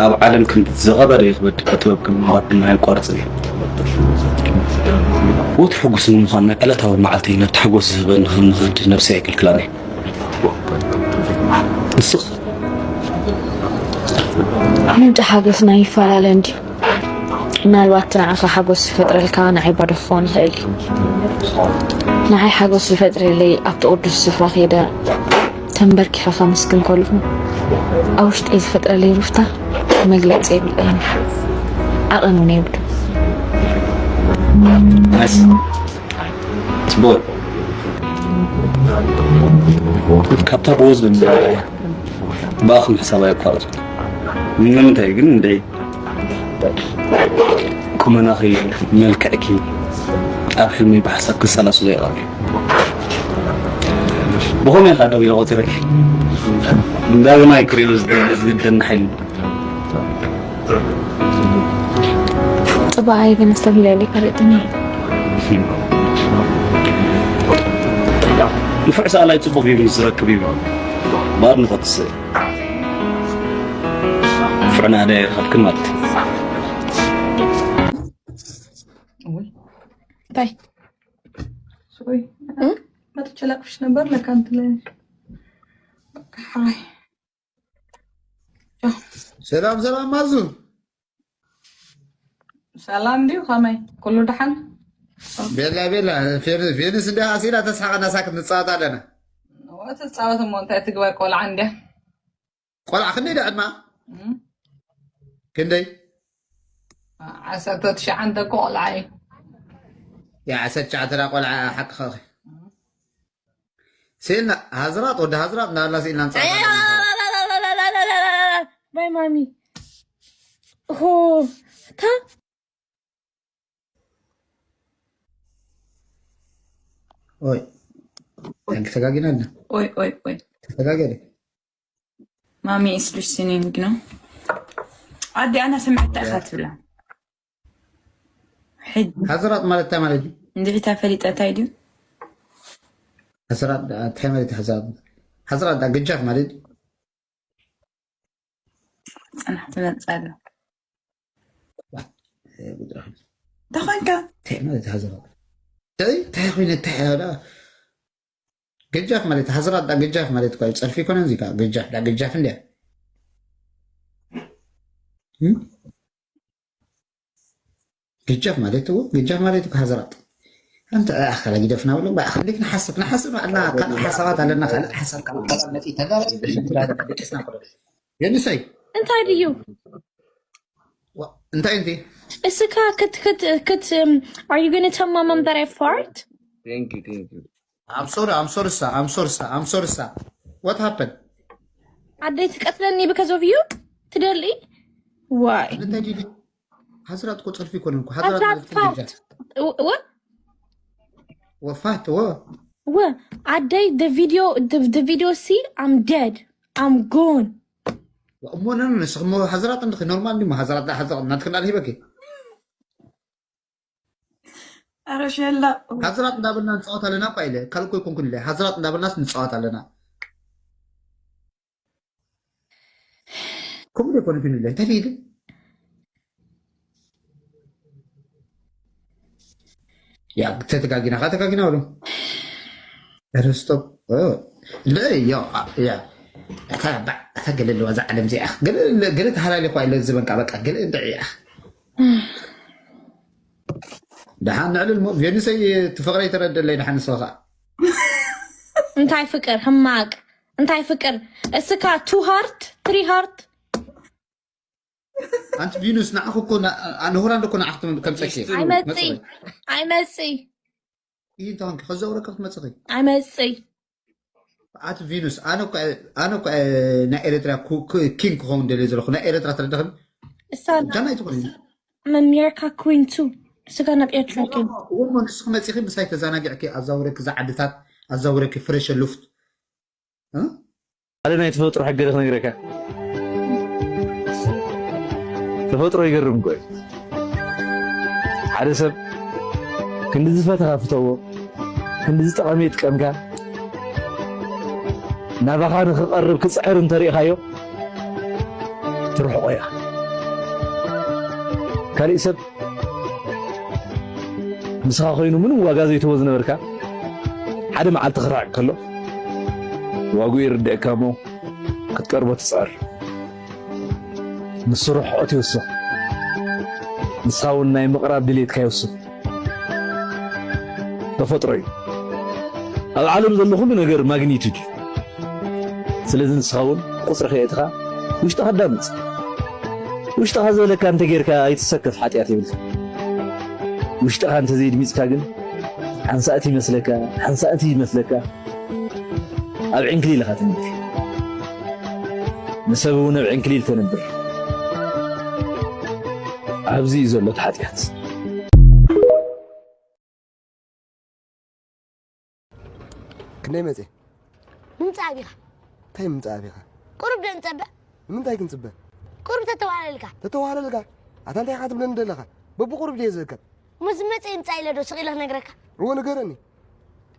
ኣብ ዓለም ክንዲ ዝኸበደ ይኽበድ፣ ጥበብ ግን ምግባር ድማ ኣየቋርጽን እዩ። ወትሩ ሕጉስ ንምዃን ናይ ዕለታዊ መዓልተይ ነቲ ሓጎስ ዝህበኒ ከም ንኽህድ ነብሰይ ኣይክልክላን እየ። ንስኽ? ምንጪ ሓጎስና ይፈላለ እንድዩ። ምናልባት እቲ ንዓኻ ሓጎስ ዝፈጥረልካ ንዓይ ባዶ ክኸውን ይኽእል እዩ። ንዓይ ሓጎስ ዝፈጥረለይ ኣብቲ ቅዱስ ስፍራ ከይደ ተንበርኪኸ ከምስግን ከለኹ ኣብ ውሽጠይ ዝፈጥረለይ ሩፍታ መግለጺ የብለይን። ዓቐን እውን የብሉን። ናይስ። ቦይ፣ ካብታ ብወዝ ብዝበለ እያ። ብኣኹም ሕሳብ ኣየቋርጹ። ንምንታይ ግን እንደ ቁመናኺ፣ መልክዕኪ ኣብ ሕልሚ ብሓሳብ ክሰላስሎ ይቐርብ። ብኸመይ ኢኻ ደው ኢለ ቆጺረኪ? እንዳበናይ ክሪኦ ዝደ-፣ ዝግደኒ ሓይሊ። ጽባይ ግን ኣስተብሂለ ካልእትኒ። ንፉዕ ሰኣላይ ጽቡቕ እዩ ዝረክብ እዩ። ብኣድንቖት ዝስእል። ንፉዕ ናደ ይረኸብክን ማለት እዩ። እንታይ? ሶሪ። እ? መጥቼ ላቅፍሽ ነበር ለካ እንትን ላይ። በቃ ሓይ። ሰላም ሰላም ማዙ። ሰላም ድዩ? ከመይ? ኩሉ ደሓን? ቤላ ቤላ፣ ፌር-፣ ፌርንስ እንዲያ ኣሲላ ተስሓቐና ሳክት ንጻወት ኣለና። ወ ትጻወት እሞ እንታይ ትግበር ቆልዓ እንዲያ? ቆልዓ ክንደይ ደኣ ዕድማ? እም? ክንደይ? ዓሰርተ ትሽዓተ እኮ ቆልዓ እዩ። ያ ዓሰርተ ትሽዓተ ደኣ ቆልዓ ሓቅኻ። ስኢልና ሃዝራጥ፣ ወዲ ሃዝራጥ እናበልና ስኢልና ንጻወት ኣለና። ባይ ማሚ። ሆ፣ እታ ኦይ፣ ተጋጊና ኣላ። ኦይ፣ ኦይ፣ ኦይ። ተጋገለ። ማሚ is listening ነው። ኣዲ ኣና ስምዕታ ኢኻ ትብላ። ሕጂ ሃዝራጥ ማለት እንታይ ማለት እዩ? እንድዒታ ፈሊጠ እንታይ ድዩ? ሃዝራጥ እንታይ ማለት እዩ? ሃዝራጥ፣ ሃዝራጥ ዳ ግጃፍ ማለት እዩ? ጽናሕ ትመጽእ ኣላ። ዋ፣ ጉድራ። እንታይ ኮይንካ? እንታይ ማለት እዩ ሃዝራጥ? እንታይ፣ እንታይ ኮይነ? እንታይ ያዳ? ግጃፍ ማለት ሃዝራጥ ዳ ግጃፍ ማለት እኮ እዩ። ጸርፊ ይኮነ እዚ ካ ግጃፍ ዳ ግጃፍ እንዲያ። እም? ግጃፍ ማለት እኮ፣ ግጃፍ ማለት እኮ ሃዝራጥ። ኣንተ ኣኸላ ግደፍና ብሎ፣ በኣኸ እንዴት ንሓስብ፣ ንሓስብ ኣለና፣ ካልእ ሓሳባት ኣለና፣ ካልእ ሓሳብ፣ ካልእ ሓሳብ መጺ ተዛረብ፣ ብሽም ተዛረብ፣ ደቂስና እኮ። የንሰይ። እንታይ ድዩ? ዋ፣ እንታይ እንቲ? እስካ ክት-፣ ክት-፣ ክት-፣ እም፣ are you gonna tell my mom that I fart? Thank you, thank you. I'm sorry, I'm sorry, sir. I'm sorry, sir. I'm sorry, sir. What happened? ኣደይ ትቀትለኒ because of you? ትደሊ? ዋይ። እንታይ ዲዲ? ሃዝራጥ እኮ ጸርፊ ይኮነን እኮ። ሃዝራጥ ሃዝራጥ ማለት ፋት። ግጃፍ። ወ-፣ ወ-? ወፋት፣ ወ-? ወ-፣ ኣደይ the video, the፣ the video see, I'm dead. I'm gone. እሞ ነን ንስኽ እሞ ሃዝራጥ እንድኺ ኖርማል እንዲሞ ሃዝራጥ ዳ ሃዝራጥ እናትክና ልሂበኪ። ኣረ ሸላ። ሃዝራጥ እንዳበልና ንጻወት ኣለና እኳ ኢለ፣ ካልእ እኮ ኣይኮንኩን ኢለ። ሃዝራጥ እንዳበልናስ ንጻወት ኣለና። ከምኡ ዶ ኣይኮነትን ኢለ፣ እንታይ ኢለ? ያ፣ ተተጋጊና፣ ካ ተጋጊና በሉ። ኧረ ስቶፕ። ኦ፣ ለ-፣ ያ፣ ያ። እታ፣ ባ-፣ እታ ገለ ኣለዋ እዛ ዓለም እዚኣ። ገለ፣ ገለ ተሃላሊ እኳ ኢለ ዝበንካ፣ በቃ፣ ገለ እንድዒ እያ። ደሓን ንዕልል ሞ-፣ ቬኑሰይ፣ እቲ ፍቕረይ ተረደለይ፣ ደሓን ንስኻ ኸኣ። እንታይ ፍቅር፣ ሕማቅ። እንታይ ፍቅር። እስካ two heart፣ three heart። ኣንቲ ቪኑስ፣ ንዓኹ እኮ ና-፣ ኣነ ሆላንድ እኮ ንዓኹ ከም-፣ ከምጸኪ እየ። ኣይመጽእ፣ መጽእ። ኣይመጽእ። ይህ እንተ ኾንኪ፣ ከዛውረካ ክትመጽኺ። ኣይመጽእ። ኣቲ ቪኑስ፣ ኣነ እኮ፣ ኣነ እኮ፣ እ፣ ናይ ኤርትራ ኩ-፣ ኩ-፣ ኪንግ ክኸውን ደልየ ዘለኹ። ናይ ኤርትራ ተረዳኽኒ? እሳ ጃና ኣይትኾኒ። I'm America queen too. ስጋ ናብ ኤርትራ ኪንግ። እሞ ንስኺ መጺኺ ምሳይ ተዛናጊዕኪ፣ ኣዛውረኪ፣ እዛ ዓድታት ኣዛውረኪ፣ ፍሬሸ ሉፍት። እ? ሓደ ናይ ተፈጥሮ ሕገ ዶ ክነግረካ? ተፈጥሮ ይገርም እኮ እዩ። ሓደ ሰብ ክንዲ ዝፈተኻ ፍተዎ፣ ክንዲ ዝጠቐመ ይጥቀምካ፣ ናባኻ ንኽቐርብ ክጽዕር እንተሪእኻዮ፣ ትርሕቖ ኢኻ። ካሊእ ሰብ ምሳኻ ኮይኑ ምንም ዋጋ ዘይትህቦ ዝነበርካ፣ ሓደ መዓልቲ ክርሕቕ ከሎ፣ ዋግኡ ይርድኣካ እሞ ክትቀርቦ ትጽዕር። ንሱ ርሕቐት ይውስኽ። ንስኻ እውን ናይ ምቕራብ ድሌትካ ይውስኽ። ተፈጥሮ እዩ። ኣብ ዓለም ዘሎ ኩሉ ነገር ማግኒቱድ እዩ። ስለዚ ንስኻ እውን ቁጽሪ ከየእትኻ ውሽጥኻ ኣዳምጽ። ውሽጥኻ ዝበለካ እንተጌርካ ኣይትሰከፍ፣ ሓጢኣት የብልካ። ውሽጥኻ እንተዘይድሚጽካ ግን ሓንሳእቲ ይመስለካ፣ ሓንሳእቲ ይመስለካ። ኣብ ዕንክሊል ኢኻ ትነብር። ንሰብ እውን ኣብ ዕንክሊል ተነብር። ኣብዚ እዩ ዘሎ እቲ ሓጢኣት። ክንደይ መፅእ? ምምፃእ ዲኻ? እንታይ ምምፃእ ዲኻ? ቁሩብ ዶ ንፀበ? ንምንታይ ክንፅበ? ቁሩብ ተተዋህለልካ። ተተዋህለልካ? ኣታ እንታይ ኢኻ ትብለኒ ዘለኻ? በብቁሩብ ድየ ዝእከብ። ምስ መፅእ ይምፃእ ኢለ ዶ ስቕ ኢለ ክነግረካ? እወ ንገረኒ።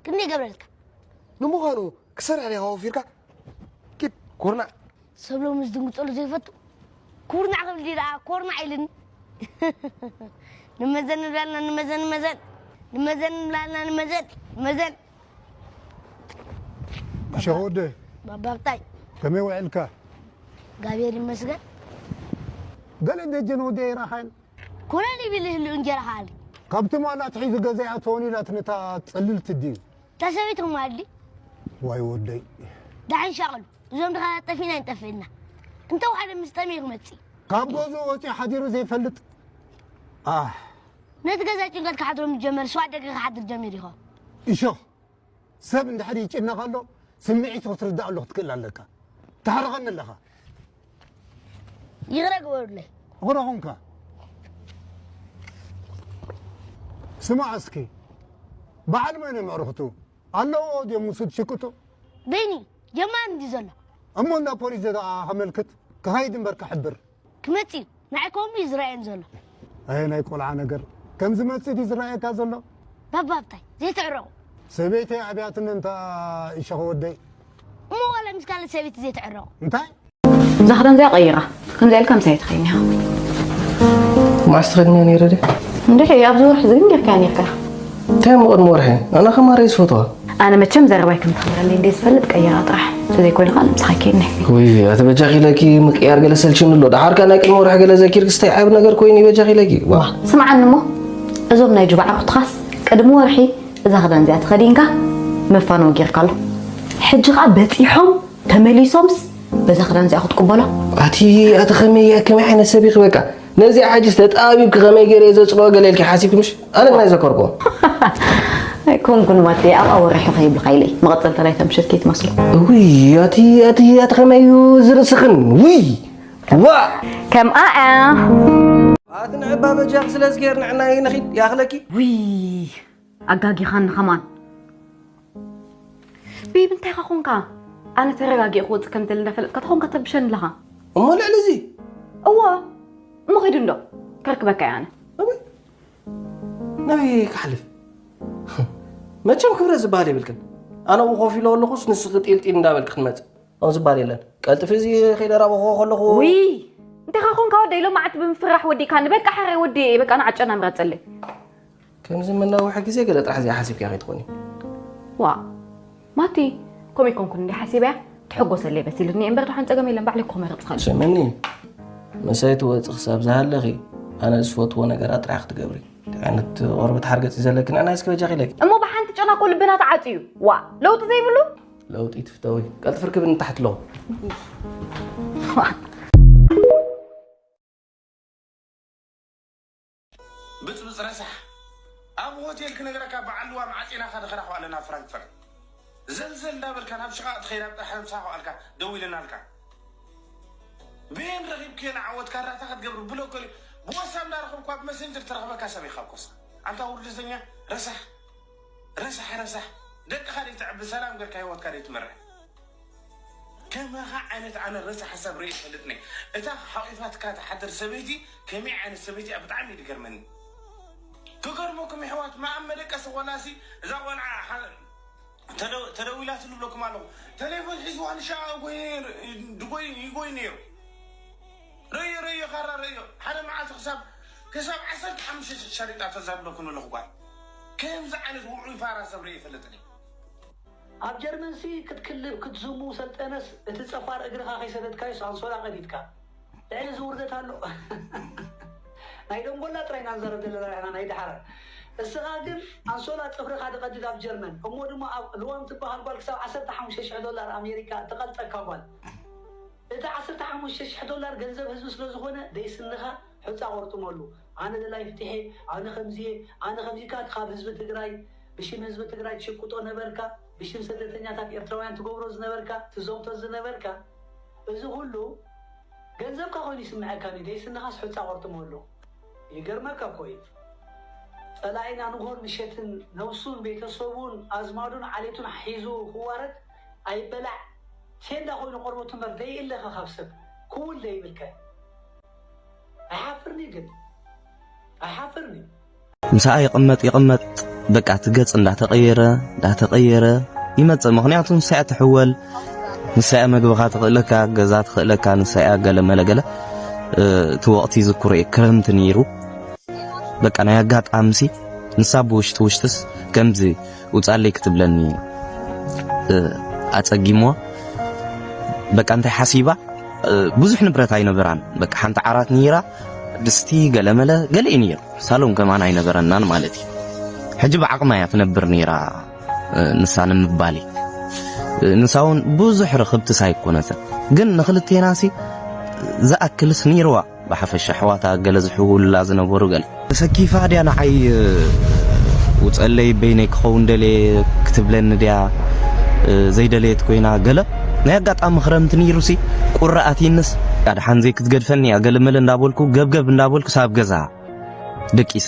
ክንደይ ገብረልካ? ንምዃኑ ክሰርሕ ዲኻ ወፊርካ? ኪድ ኮርናዕ። ሰብ ሎሚ ዝድንግፀሉ ዘይፈቱ ኩርናዕ ክብል ድዩ ደኣ ኮርናዕ ኢልኒ። ንመዘን ንብላልና ንመዘን ንመዘን ንመዘን ንብላልና ንመዘን ንመዘን ሸወደ ባባብታይ ከመይ ውዕልካ? ጋብሔር ይመስገን። ገለ ደጀን ወደ ይራኻን ኮነ ሊብል ህሉ እንጀራ ኻል ካብቲ ማላ ትሒዙ ገዛ ይኣትወን ኢላት ነታ ጽልልቲ ድዩ? ተሰበይትኹም ኣድሊ ዋይ ወደይ ዳሕን ሻቕሉ እዞም ድኻ ጠፊና ይንጠፍእና እንተ ሓደ ምስ ጠመይ ክመጽእ ካብ ገዝኡ ወፂኡ ሓዲሩ ዘይፈልጥ ኣህ ነቲ ገዛ ጭንቀት ክሓድሮ ምስ ጀመር ስዋ ደገ ክሓድር ጀሚሩ ይኸውን። እሾኽ ሰብ እንድሕር ይጭነቕ ኣሎ ስምዒቱ ክትርዳእሉ ክትክእል ኣለካ። ትሓርቐኒ ኣለኻ። ይቕረ ግበሩለይ። ይቕረ ኹንካ። ስማዕ እስኪ በዓል መን እዮም ኣዕሩኽቱ? ኣለዎ ድዮም ምስ ሽቅጡ? በይኒ ጀማሪ እንዲ ዘሎ። እሞ እንዳ ፖሊስ ዘደኣ ከመልክት ክኸይድ እምበር ክሕብር። ክመጽእ እዩ። ንዓይ ከምኡ እዩ ዝረኣየኒ ዘሎ። ኣየ ናይ ቆልዓ ነገር ከም ዝመጽእ ድዩ ዝረኣየካ ዘሎ? ባባብታይ ዘይትዕረቑ። ሰበይተይ ኣብያትኒ እንታ ይሸኸ ወደይ። እሞ ዋላ ምስ ካልእ ሰበይቲ ዘይትዕረቑ። እንታይ? እዛ ክዳን እዚኣ ቀይራ። ከምዚኣ ኢልካ ምሳይ ትኸይኒ ኢኻ። መዓስ ትኸድንያ ነይረ ድያ? እንድዒ ኣብዚ ወርሒ እዚ ግን ጌርካያ ነይርካ። እንታይ እሞ ቅድሚ ወርሒ? ኣነ ከማረይ ዝፈትዋ። ኣነ መቸም ዘረባይ ከም ተኽብረለይ እንደ ዝፈልጥ ቀይራ ጥራሕ። ተዘይኮይኑ ከዓ ንምሳኻ ይከይድኒ። ውይ ኣቲ በጃኺ ኢለኪ ምቅያር ገለ ሰልችኒ ኣሎ። ደሓር ከኣ ናይ ቅድሚ ወርሒ ገለ ዘኪርኪ ስታይ ዓቢ ነገር ኮይኑ እዩ በጃኺ ኢለኪ። ዋ። ስምዓኒ እሞ እዞም ናይ ጁባ ኣዕሩኽትኻስ ቅድሚ ወርሒ እዛ ክዳን እዚኣ ተኸዲንካ መፋነዊ ጌርካ ኣሎ። ሕጂ ከዓ በፂሖም ተመሊሶምስ በዛ ክዳን እዚኣ ክትቅበሎ? ኣቲ ኣቲ ከመይ እያ ከመይ ዓይነት ሰብ ኢኺ በቃ ነዚኣ ሕጅስ ተጣቢብኪ ከመይ ገይረ እየ ዘፅልኦ ገለ ኢልኪ ሓሲብኪ ምሽ ኣነ ግን ኣይዘከርክዎ ኣይኮንኩን ዋቴ ኣብኣ ወሪሑ ከይብሉካ ኢለይ መቐፀልታ ናይታ ምሸት ከይትመስሉ እውይ ኣቲ ኣቲ ኣቲ ከመይ እዩ ዝርእስኽን ውይ ዋ ከምኣ እያ ኣቲ ንዕባ በጃኺ ስለዚ ጌር ንዕና ይንኺድ ያኽለኪ ውይ ኣጋጊኻኒ ኸማን ቤብ እንታይ ኻ ኾንካ? ኣነ ተረጋጊ ክወፅእ ከም ደሊ እንዳፈለጥካ ተኾንካ ተብሸኒ ኣለኻ። እሞ ልዕሊ እዚ? እወ እሞ ኺድ እንዶ ከርክበካ እየ ኣነ። ኣበይ? ናበይ ክሓልፍ? መቸም ክብረት ዝበሃል የብልክን። ኣነ ኣብኡ ኮፍ ኢለ ኣለኹስ ንስኺ ጢልጢል እንዳበልክ ክትመፅእ። ከምኡ ዝበሃል የለን። ቀልጥፊ እዚ ከይደ ራበኹዎ ከለኹ ውይ እንታይ ኻ ኾንካ ወደይ ሎማዓንቲ ብምፍራሕ ወዲእካኒ በቃ ሓራይ ወዲየ እየ በቃ ንዓጨና ምረፀለይ። ከምዚ መናውሒ ግዜ ገለ ጥራሕ እዚኣ ሓሲብክያ ከይትኾኒ። ዋእ ማቲ ከምኡ ኣይኮንኩን እንድየ ሓሲበያ ትሕጎሰለይ መሲሉኒ እየ እምበር ደሓን ጸገም የለን ባዕለይ እኮ መረጽኻኒ። ስምዕኒ ምሳይ ትወጺ ክሳብ ዝሃለኺ ኣነ ዝፈትዎ ነገራት ጥራሕ ክትገብሪ። እንታይ ዓይነት ቆርበት ሓርገጽ እዩ ዘለኪ ንዕናይ እስኪ በጃኺ ኢለኪ። እሞ ብሓንቲ ጨና እኮ ልብና ተዓጽዩ ዋእ ለውጢ ዘይብሉ። ለውጢ ትፍተዊ ቀልጥፊ ርክብኒ ንታሕቲ ኣለኹ። ብፅብፅ ረሳሕ ኣብ ሆቴል ክነግረካ በዓል ልዋም ዓፂናኻ ንኸዳ ከዋለ ናብ ፍራንክፈርት ዘልዘል እንዳበልካ ናብ ሽቓቕ ትኸይድ ኣብ ጥራሕ ምሳኻ ከዋልካ ደዊልናልካ በየን ረኺብክዮ ንዓወት ካራታ ክትገብር ብሎኮሊ ብወሳብ እንዳረኸብኳ ብመሰንጀር ትረኽበካ ሰብ ኢኻ ኮሳ ኣንታ ውርደተኛ ረሳሕ ረሳሕ ረሳሕ ደቅኻ ደይተዕቢ ሰላም ገርካ ህይወትካ ደይትመርሕ ከማኻ ዓይነት ኣነ ረሳሕ ሰብ ርኢ ይፈልጥኒ እታ ሓቂፋትካ ትሓድር ሰበይቲ ከመይ ዓይነት ሰበይቲ እያ ብጣዕሚ እዩ ዝገርመኒ ክገርመኩም የሕዋት መኣም መደቀሲ ቆላሲ እዛ ቆልዓ ተደዊላትሉ ብለኩም ኣለኹ ተሌፎን ሒዝዋ ንሻ ይጎይ ነይሩ ርእዮ ርእዮ ካራ ርእዮ ሓደ መዓልቲ ክሳብ ክሳብ ዓሰርተ ሓሙሽተ ሸሪጣ ተዛብለኩም ኣለኹ ጓል ከምዚ ዓይነት ውዑይ ፋራ ሰብ ርእየ ይፈልጥን እየ ኣብ ጀርመንሲ ክትክልብ ክትዝሙ ሰልጠነስ እቲ ጸፋር እግርኻ ከይሰደድካዮስ ኣንሶላ ቀዲድካ ልዕሊ እዚ ውርደት ኣሎ ናይ ደንጎላ ጥራይ ኢና ንዛረብ ዘለና ርሕና ናይ ደሓረ እስኻ ግን ኣንሶላ ጽፍርኻ ድቐድድ ኣብ ጀርመን እሞ ድማ ኣብ ልዋም ትበሃል ጓል ክሳብ ዓሰርተ ሓሙሽተ ሽሕ ዶላር ኣሜሪካ ትቐልጠካ ጓል እቲ ዓሰርተ ሓሙሽተ ሽሕ ዶላር ገንዘብ ህዝቢ ስለ ዝኾነ ደይስንኻ ሑጻ ቆርጥመሉ ኣነ ደላይ ፍትሒ ኣነ ከምዚየ ኣነ ከምዚካ ካብ ህዝቢ ትግራይ ብሽም ህዝቢ ትግራይ ትሽቅጦ ነበርካ፣ ብሽም ስደተኛታት ኤርትራውያን ትገብሮ ዝነበርካ፣ ትዘውቶ ዝነበርካ፣ እዚ ኩሉ ገንዘብካ ኮይኑ ይስምዐካ፣ ንደይ ስንኻስ ሑፃ ቆርጥመሉ። ይገርመካ እኮ እዩ። ጸላኢና ንጎን ምሸትን ነብሱን ቤተሰቡን ኣዝማዱን ዓሌቱን ሒዙ ክዋረድ ኣይበላዕ ቴንዳ ኮይኑ ቆርበቱ እምበር ደይእለኸ ካብ ሰብ ክውል ደይብልከ። ኣይሓፍርኒ ግን ኣይሓፍርኒ። ምሳኣ ይቕመጥ ይቕመጥ፣ በቃ እቲ ገጽ እንዳተቐየረ እንዳተቐየረ ይመጽእ። ምኽንያቱ ንሳያ ትሕወል፣ ንሳያ መግብኻ ትኽእለካ፣ ገዛ ትኽእለካ፣ ንሳያ ገለ መለ ገለ። እቲ ወቕቲ ይዝክሮ እየ፣ ክረምቲ ነይሩ። በቃ ናይ ኣጋጣምሲ ንሳ ብውሽጢ ውሽጥስ ከምዚ ውጻለይ ክትብለኒ ኣጸጊምዋ። በቃ እንታይ ሓሲባ፣ ብዙሕ ንብረት ኣይነበራን። በቃ ሓንቲ ዓራት ነይራ፣ ድስቲ ገለመለ ገለ እዩ ነይሩ። ሳሎን ከማን ኣይነበረናን ማለት እዩ። ሕጂ ብዓቕማ እያ ትነብር ነይራ፣ ንሳ ንምባል እዩ። ንሳ እውን ብዙሕ ርኽብትስ ኣይኮነትን፣ ግን ንኽልቴናሲ ዝኣክልስ ነይርዋ። ብሓፈሻ ኣሕዋታ ገለ ዝሕውሉላ ዝነበሩ ገለ ተሰኪፋ ድያ ንዓይ ውፀለይ በይነይ ክኸውን ደልየ ክትብለኒ ድያ ዘይደለየት ኮይና ገለ ናይ ኣጋጣሚ ክረምቲ ነይሩሲ ቁሪ ኣትይንስ ድሓን ዘይክትገድፈኒ እያ ገለመለ እንዳበልኩ ገብገብ እንዳበልኩ ሳብ ገዛ ደቂሰ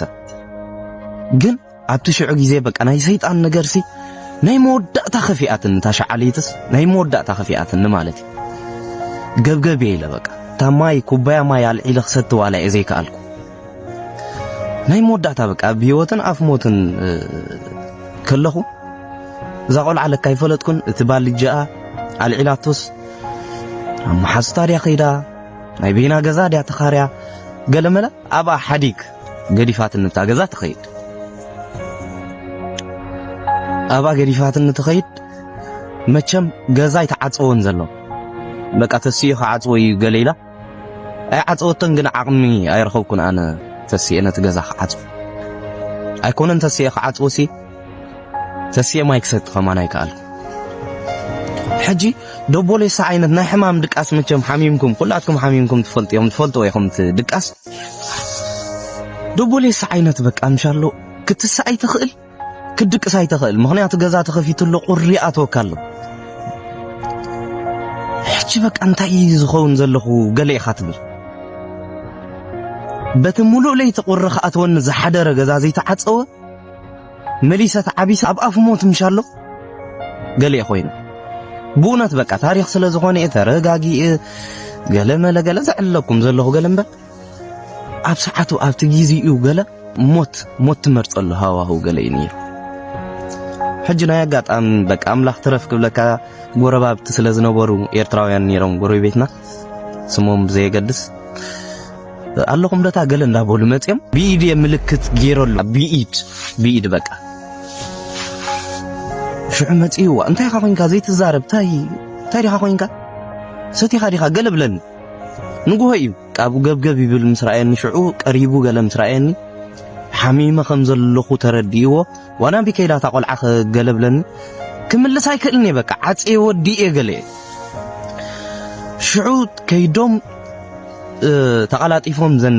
ግን ኣብቲ ሽዑ ግዜ በቃ ናይ ሰይጣን ነገርሲ ናይ መወዳእታ ከፊኣትኒ እታ ሸዓለይትስ ናይ መወዳእታ ከፊኣትኒ ማለት እዩ። ገብገብ እየ ኢለ በቃ እታ ማይ ኩባያ ማይ ኣልዒለ ክሰቲ ዋላ እየ ዘይከኣልኩ። ናይ መወዳእታ በቃ ኣብ ህይወትን ኣፍ ሞትን ከለኹ እዛ ቆልዓ ለካ ኣይፈለጥኩን። እቲ ባልጃኣ ኣልዒላቶስ ኣብ መሓዙታ ድያ ከይዳ ናይ በይና ገዛ ድያ ተኻርያ ገለመለ ኣብኣ ሓዲግ ገዲፋትኒ እታ ገዛ ትኸይድ። ኣብኣ ገዲፋትኒ ትኸይድ። መቸም ገዛ ኣይተዓፀወን ዘሎ። በቃ ተሲኡ ክዓፅዎ እዩ ገለ ኢላ ኣይዓፀወቶን፣ ግን ዓቕሚ ኣይረኸብኩን ኣነ ተሲኤ ነቲ ገዛ ክዓፅዎ። ኣይኮነን ተሲኤ ክዓፅዎ ሲ ተሲኤ ማይ ክሰቲ ከማን ኣይከኣልኩ። ሕጂ ደቦሌሳ ዓይነት ናይ ሕማም ድቃስ መቸም ሓሚምኩም ኩላትኩም ሓሚምኩም ትፈልጡ እዮም ትፈልጥዎ ኢኹም እቲ ድቃስ። ደቦሌሳ ዓይነት በቃ ምሻሎ ክትስእ ኣይትኽእል ክትድቅስ ኣይትኽእል፣ ምኽንያቱ ገዛ ተኸፊቱ ኣሎ ቁሪ ኣትወካ ኣሎ። ሕጂ በቃ እንታይ እዩ ዝኸውን ዘለኹ ገለ ኢኻ ትብል። በቲ ሙሉእ ለይቲ ቁሪ ክኣትወኒ ዝሓደረ ገዛ ዘይተዓፀወ መሊሰ ተዓቢሰ ኣብ ኣፍ ሞት ምሻሎ ገለ ኮይነ። ብእውነት በቃ ታሪኽ ስለ ዝኾነ እየ ተረጋጊእ ገለ መለ ገለ ዘዕለኩም ዘለኹ ገለ እምበር ኣብ ሰዓቱ ኣብቲ ግዜኡ ገለ ሞት ሞት ትመርፀሉ ሃዋህው ገለ እዩ ነይሩ። ሕጂ ናይ ኣጋጣሚ በቃ ኣምላኽ ትረፍ ክብለካ ጎረባብቲ ስለ ዝነበሩ ኤርትራውያን ነይሮም ጎረቤትና ስሞም ብዘየገድስ ኣለኹም ደታ ገለ እንዳበሉ መፅዮም ብኢድ እየ ምልክት ገይረሉ ብኢድ ብኢድ በቃ ሽዑ መፅእዋ እንታይ ኢኻ ኮንካ ዘይትዛረብ ታይ እንታይ ዲኻ ኮንካ ሰቲኻ ዲኻ ገለ ብለኒ ንጉሆ እዩ ቃቡ ገብገብ ይብል ምስ ረኣየኒ ሽዑ ቀሪቡ ገለ ምስ ረኣየኒ ሓሚመ ከም ዘለኹ ተረዲእዎ ዋና ቢከይዳ እታ ቆልዓ ገለ ብለኒ ክምልስ ኣይክእልን እየ በቃ ዓፅየ ወዲእ እየ ገለ እየ ሽዑ ከይዶም ተቐላጢፎም ዘን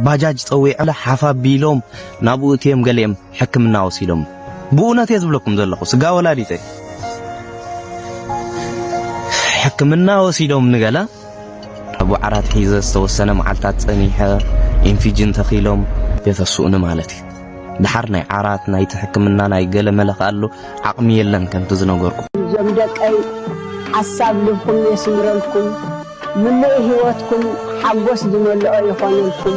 ባጃጅ ፀዊዐ ሓፍ ኣቢሎም ናብኡ እትዮም ገሊኦም ሕክምና ወሲዶም ብእውነት እየ ዝብለኩም ዘለኹ ስጋ ወላዲተ ሕክምና ወሲዶም ንገላ ኣብ ዓራት ሒዘ ዝተወሰነ መዓልታት ፀኒሐ ኢንፊጅን ተኺሎም የተስኡኒ ማለት እዩ ድሓር ናይ ዓራት ናይቲ ሕክምና ናይ ገለ መለ ከኣሉ ዓቕሚ የለን ከምቲ ዝነገርኩ እዞም ደቀይ ሓሳብ ልብኩም የስምረልኩም ምሉእ ህይወትኩም ሓጎስ ዝመልኦ ይኾነልኩም